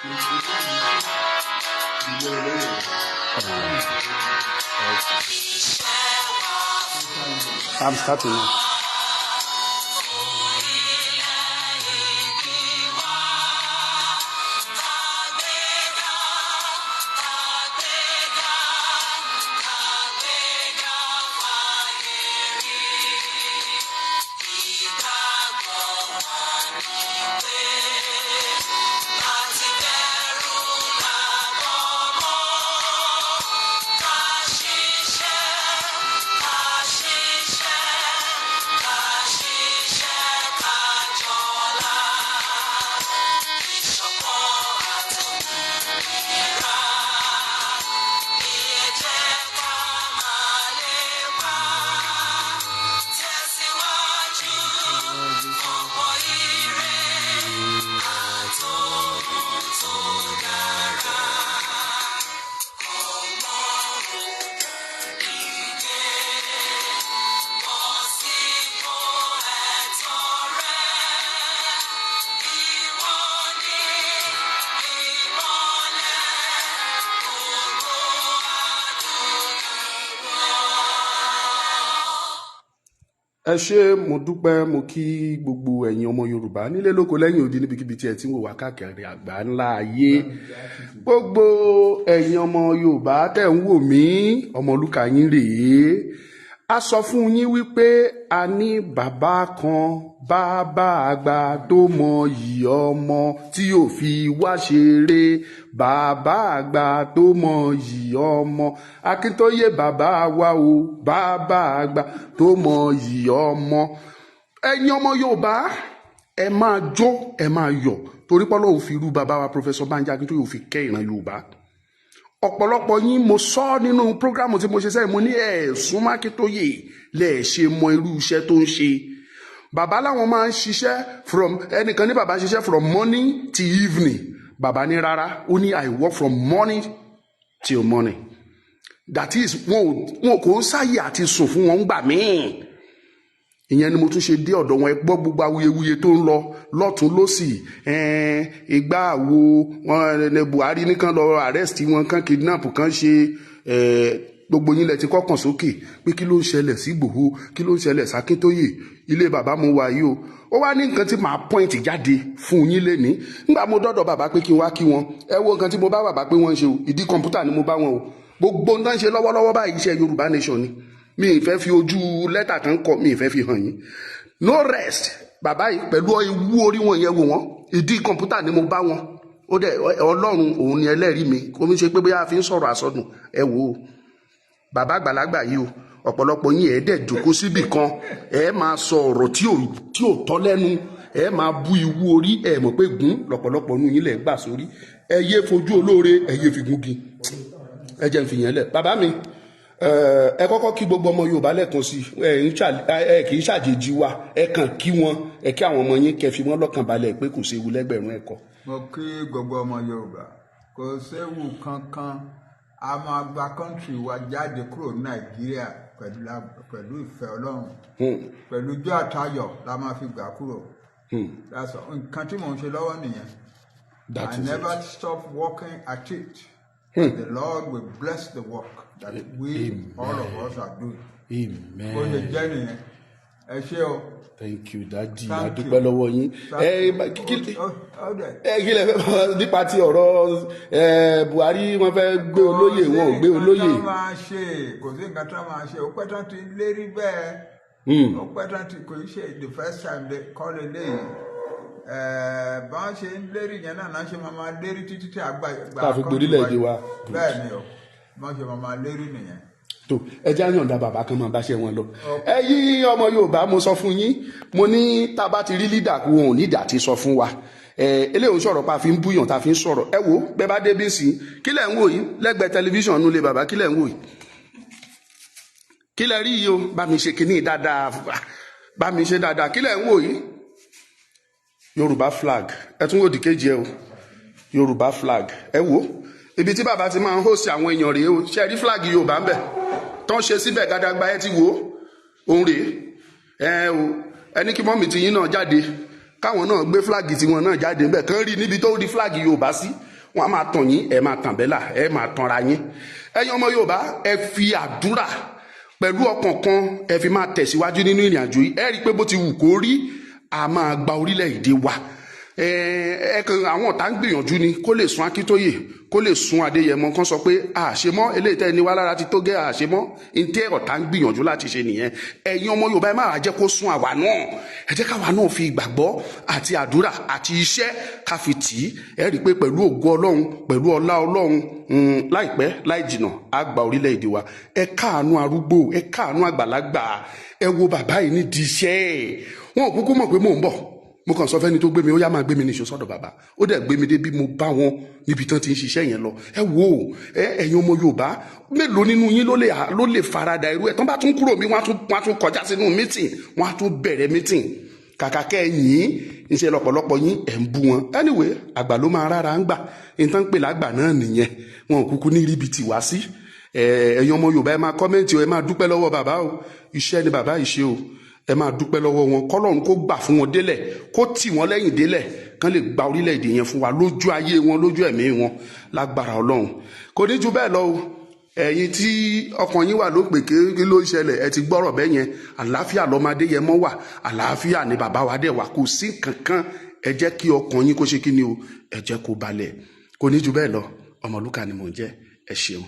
I'm starting now. Ẹ ṣé, mo dúpẹ́. Mo kí gbogbo ẹ̀yin ọmọ Yorùbá nílé, lóko, lẹ́yìn odi, níbikíbi tí ẹ ti ń wò wá káàkiri àgbà ńlá ayé. Gbogbo ẹ̀yin ọmọ Yorùbá tẹ̀ ń wò mí, Ọmọlúkà yín rèé. A sọ fún yín wípé a ní bàbá kan, bàbá àgbà tó mọ yìí ọmọ tí ò fi wá ṣeré, bàbá àgbà tó mọ yìí ọmọ Akíntóyè, bàbá wa o, bàbá àgbà tó mọ yìí ọmọ. Ẹ̀yin ọmọ Yorùbá, ẹ máa jó, ẹ máa yọ̀, torí pé Ọlọ́run fi irú bàbá wa, Professor Banji Akíntóyè, ò fi kẹ́ ìran Yorùbá. Ọ̀pọ̀lọpọ̀ yín, mo sọ nínú program tí mo ṣe sẹ́yìn, mo ní ẹ̀ súnmọ́ Akíntóyè lẹ̀ ṣe mọ irú iṣẹ́ tó ń ṣe. Bàbá láwọn máa ń ṣiṣẹ́ from, ẹnìkan ní bàbá ṣiṣẹ́ from morning till evening. Bàbá ní rárá, ó ní, "I work from morning till morning." That is, wọn kò ń sáyè àti sùn fún wọn gbà míì. Ìyẹn ni mo tún ṣe dé ọ̀dọ̀ wọn. Ẹ gbọ́ gbogbo awuyewuye tó ń lọ lọ́tún lọ́sì. Ìgbà wo wọn ní Buhari nìkan lọ arrest wọn, kan kidnap, kan ṣe gbogbo yín lẹ ti kọ́kàn sókè pé kí ló ń ṣẹlẹ̀ sí Ìgbòho, kí ló ń ṣẹlẹ̀ sákíntóyè. Ilé bàbá mo wà yìí o. Ó wá ní nǹkan tí màá point jáde fún yín lénìí. Nígbà mo dọ́dọ̀ bàbá pé kí n wá kí wọn, ẹ wo nǹkan tí mo bá bàbá pé wọ́n ń ṣe o. Ìdí kọ̀ǹpútà ni mo bá wọn o. Gbogbo nǹkan ṣe lọ́wọ́lọ́wọ́ báyìí, iṣẹ́ Yorùbá Nation ni. Mi ì fẹ́ fi ojú lẹ́tà kan kọ, mi ì fẹ́ fi hàn yín. No rest. Bàbá yìí pẹ̀lú ewu orí wọn yẹn, wò wọ́n, ìdí kọ̀ǹpútà ni mo bá wọn. Ó dẹ̀ Ọlọ́run òun ni ẹlẹ́rìí mi, kò ní ṣe pé bóyá a fi ń sọ̀rọ̀ àsọdùn. Ẹ wò ó, bàbá àgbàlagbà yìí o. Ọ̀pọ̀lọpọ̀ yín, ẹ̀ dẹ̀ jókòó síbì kan, ẹ̀ máa sọ ọ̀rọ̀ tí ò tọ́ lẹ́nu, ẹ̀ máa bú iwú orí. Ẹ̀ mọ̀ pé gún lọ̀pọ̀lọpọ̀ nù yín lẹ̀ gbà sórí. Ẹ yé fojú olóore, ẹ yé fi gúngi. Ẹ jẹ́ n fi yẹn lẹ̀. Bàbá mi, ẹ kọ́kọ́ kí gbogbo ọmọ Yorùbá lẹ́ẹ̀kan sí. Ẹ kì í ṣàjèjì wa. Ẹ kàn kí wọn, ẹ kí àwọn ọmọ yín, kẹ́ fi wọ́n lọ́kàn balẹ̀ pé kò séwu lẹ́gbẹ̀rún ẹ̀kọ́. Mo kí gbogbo ọmọ Yorùbá. Kò séwu kankan. A máa gba country wa jáde kúrò ní Nàìjíríà pẹ̀lú ìfẹ́ Ọlọ́run, pẹ̀lú ijó àtayọ̀ la máa fi gbà kúrò. That's all. Nǹkan tí mò ń ṣe lọ́wọ́ nìyẹn. That I is never it. stop working at it. The Lord will bless the work that we all of us are doing. Amen. Bó ṣe jẹ́ nìyẹn. Ẹ ṣé o. Thank you, Daddy. Thank A dúpẹ́ you. lọ́wọ́ yín. Ẹ kí Ó dẹ̀. ẹ kí lẹ fẹ́ bá nípa ti ọ̀rọ̀ ẹ Buhari, wọ́n fẹ́ gbé olóyè, wọn ò gbé olóyè? Kò sí nǹkan tó máa ṣe, kò sí nǹkan tó máa ṣe. Ó pẹ́ tán ti lérí bẹ́ẹ̀. Ó pẹ́ tán ti, kò í ṣe the first time they call eléyìí. Bá ṣe ń lérí yẹn náà náà ṣe máa lérí títí tí a gbà Tá a fi gborílẹ̀-èdè wa. Bẹ́ẹ̀ ni o, bá ṣe máa lérí nìyẹn. Tó ẹ jẹ́ àyànda bàbá kan máa báṣẹ́ wọn lọ. Ẹ yí ọmọ Yorùbá, mo sọ fún yín, mo ní tá a bá ti rí leader, kú wọn ò ní ìdá ti sọ fún wa. Ẹ eléyìí ń sọ̀rọ̀ pa, fi ń búyàn tá a fi ń sọ̀rọ̀. Ẹ wo bẹ́ẹ̀ bá débi sí, kí lẹ̀ ń wò yìí lẹ́gbẹ̀ẹ́ tẹlifíṣàn nulẹ̀ bàbá? Kí lẹ̀ ń wò yìí? Kí lẹ̀ rí yìí o? Bá mi ṣe kinní dáadáa, bá mi ṣe dáadáa. Kí lẹ̀ ń wò yìí? Yorùbá flag. Ẹ tún wò dìkejì ẹ o, Yorùbá flag. Ẹ wo ibi tí bàbá ti máa ń host àwọn èèyàn rèé o. Ṣe rí flag Yorùbá ń bẹ̀ tán ṣe síbẹ̀ gàdàgbà? Ẹ ti wò ó, òun rèé. Ẹ o, ẹni kí mummy ti yín náà jáde. Káwọn náà gbé flag tiwọn náà jáde ńbẹ̀, kán rí níbi tó rí flag Yorùbá sí. Wọn á máa tàn yín, ẹ máa tàn bẹ́là, ẹ máa tanra yín. Ẹ̀yin ọmọ Yorùbá, ẹ fi àdúrà pẹ̀lú ọkàn kan, ẹ fi máa tẹ̀síwájú nínú ìrìn àjò yìí. Ẹ rí i pé bó ti wù kó rí, a máa gba orílẹ̀-èdè wa. Ẹ kan àwọn ọ̀tá ń gbìyànjú ni kó lè sun Akíntóyè, kó lè sun Adéyẹmọ, kan sọ pé àṣemọ́ eléyìí tẹ́ ẹ ní wá lára ti tó gẹ́, àṣemọ́ ntẹ́. Ọ̀tá ń gbìyànjú láti ṣe nìyẹn. Ẹ̀yin ọmọ Yorùbá, ẹ má wàá jẹ́ kó sun àwa náà. Ẹ jẹ́ káwa náà fi ìgbàgbọ́ àti àdúrà àti iṣẹ́ ká fi tì í. Ẹ rí i pé pẹ̀lú ògo Ọlọ́run, pẹ̀lú ọlá Ọlọ́run, láìpẹ́ láì jìnà, á gba orílẹ̀-èdè wa. Ẹ káàánú arúgbó, ẹ káàánú àgbàlagbà. Ẹ wo bàbá yìí nídìí iṣẹ́ ẹ̀. Wọn ò kúkú mọ̀ pé mò ń bọ̀. Mo kàn sọ fẹ́ni tó gbé mi, ó yá, máa gbé mi níṣó sọ́dọ̀ bàbá. Ó dẹ̀ gbé mi dé bí mo bá wọn níbi tán ti ń ṣiṣẹ́ yẹn lọ. Ẹ wo ẹ̀yin ọmọ Yorùbá, mélòó nínú yín ló lè farada irú ẹ̀? Tán bá tún kúrò mi, wọ́n á tún kọjá sínú meeting, wọ́n á tún bẹ̀rẹ̀ meeting. Kàkà kẹ́ ẹ yìn ín, ṣe lọ́pọ̀lọpọ̀ yín ẹ̀ ń bú wọn. Anyway, àgbà ló máa rárá ń gbà. Nǹkan pè lágbà náà nìyẹn. Wọn ò kúkú ní ríbi tì wá sí. Ẹ̀yin ọmọ Yorùbá, ẹ máa comment o, ẹ máa dúpẹ́ lọ́wọ́ bàbá o. Iṣẹ́ ni bàbá yìí ṣe o. Ẹ máa dúpẹ́ lọ́wọ́ wọn. Kọ́lọ́run kó gbà fún wọn délẹ̀, kó tì wọ́n lẹ́yìn délẹ̀, kán lè gba orílẹ̀-èdè yẹn fún wa lójú ayé wọn, lójú ẹ̀mí wọn, lágbára Ọlọ́run. Kò ní ju bẹ́ẹ̀ lọ o. Ẹ̀yin tí ọkàn yín wà ló pè kí ló ń ṣẹlẹ̀, ẹ ti gbọ́rọ̀ bẹ́ẹ̀ yẹn. Àlàáfíà lọ́mọdé yẹn mọ́ wà, àlàáfíà ni bàbá wa dẹ̀ wà, kò sí kankan. Ẹ jẹ́ kí ọkàn yín kó ṣe kí ni o, ẹ jẹ́ kó balẹ̀. Kò ní ju bẹ́ẹ̀ lọ. Ọmọlúkà ni mò ń jẹ́. Ẹ ṣeun.